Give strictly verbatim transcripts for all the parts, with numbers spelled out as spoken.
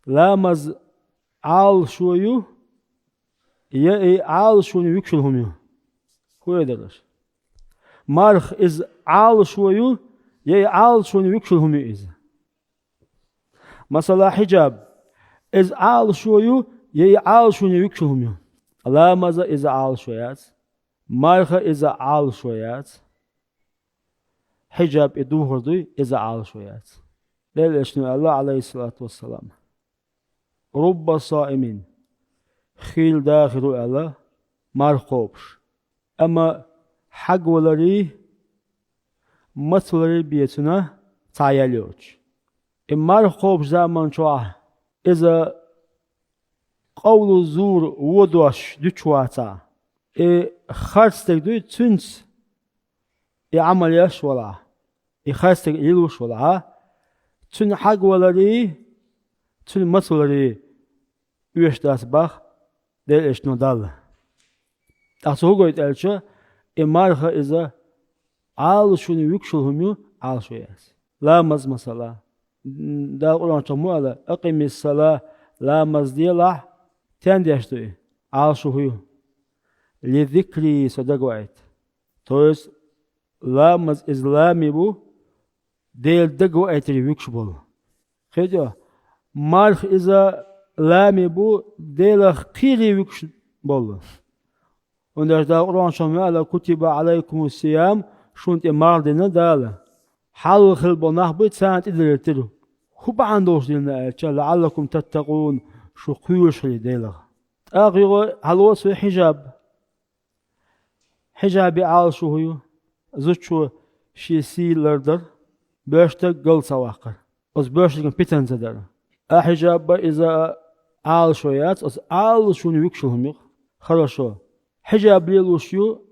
Ламаз Ӏалашо ю, я и Ӏалашоне вуьгуш йолу хӀума ю? ХӀун эр дара аша? Марха иза Ӏалашо ю, я и Ӏалашоне вуьгуш йолу хӀума ю иза? Масала, хьиджаб. Иза Ӏалашо ю, я и Ӏалашоне вуьгуш йолу хӀума ю? Ламаза иза Ӏалашо яц. Марха иза Ӏалашо яц. Хьиджаб и духар дуй, иза Ӏалашо яц. Делан Элчано аьлла, Ӏалайхиссалату вассалам: «Рубба саимин», хийла дахар ву аьлла, марха кхобуш. Амма хьагваларий, мацваларий бен цуьнан цхьа ял йоцуш. И марха кхобуш заман чохь иза къовла зур вон дош дуьтуш вацахь, и харц стаг дуй, цуьнца и Ӏамал еш валахь, и харц стаг лелош валахь, цуьнан хьагваларий, цуьнан мацваларий оьшуш дац боху Делан Элчано Далла. ТӀаккха цо хӀун гойту аьлча, и марха иза Ӏалашоне вуьгуш йолу хӀума ю, Ӏалашо яц. Ламаз, масала. Дала Къуръан чохь ма аьлла: «Акъимиссала», ламаз делахь, стенна деш ду и? Ӏалашо хӀун ю? «Ли зикри», со дагаваийта. То есть, ламаз иза лами бу, Делан дагаваийтаре вуьгуш болу. Кхетий хьо? Марха иза лами бу, Делах кхере вуьгуш болу. ХӀунда аьлча Дала Къуръан чохь ма аьлла: «Кутиба Ӏалайкуму сиям», шуна тӀе марха дина Дала. Хьалха хилла болу нах буй, царна тӀедиллийтира. ХӀун бахьана долуш диллина аьлча, «лаӀаллакум таттакъун», шу кхоьруш хили Делах. ТӀаккха юха хьало цо хьиджаб. Хьиджаби Ӏалашо хӀун ю? Зудчо шен сий лардар, боьрша стаг гал ца ваккхар. Оцу боьрша стагана питана ца дар. А хьиджаб а иза а Ӏалашо яц, оцу Ӏалашоне вуьгуш йолу хӀума ю-кх. Хорошо. Хьиджаб лелош ю,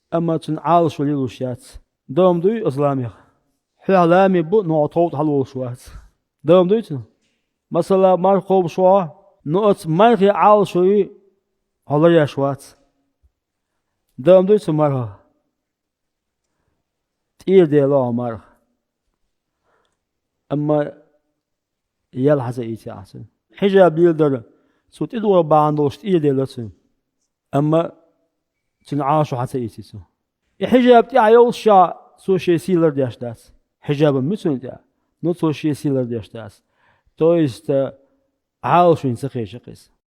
амма цуьнан Ӏалашо лелош яц. Дан ма дуй оцу ламех? Хьоьгахь лами бу, но хьо тхов тӀе хьалаволуш вац. Дан ма дуй цуьнан? Масала, марха кхобуш ву хьо, но оцу мархин Ӏалашо юй, хьо ларъеш вац. Дан ма дуй цу мархах? ТӀера дело хьо марха. Амма ял хьан ца ийци ахь цуьнан? Хьиджаб леладар цо тӀедогӀу бахьана долуш тӀера дело цуьнан. Амма цуьнан Ӏалашо хьан ца ийци цо? И хьиджаб тӀехь йолуш а цо шен сий лардеш дац. Хьиджаб ма ю цуьнан тӀехь, но цо шен сий лардеш дац. То есть, э, Ӏалашоне ца кхечи-кх иза.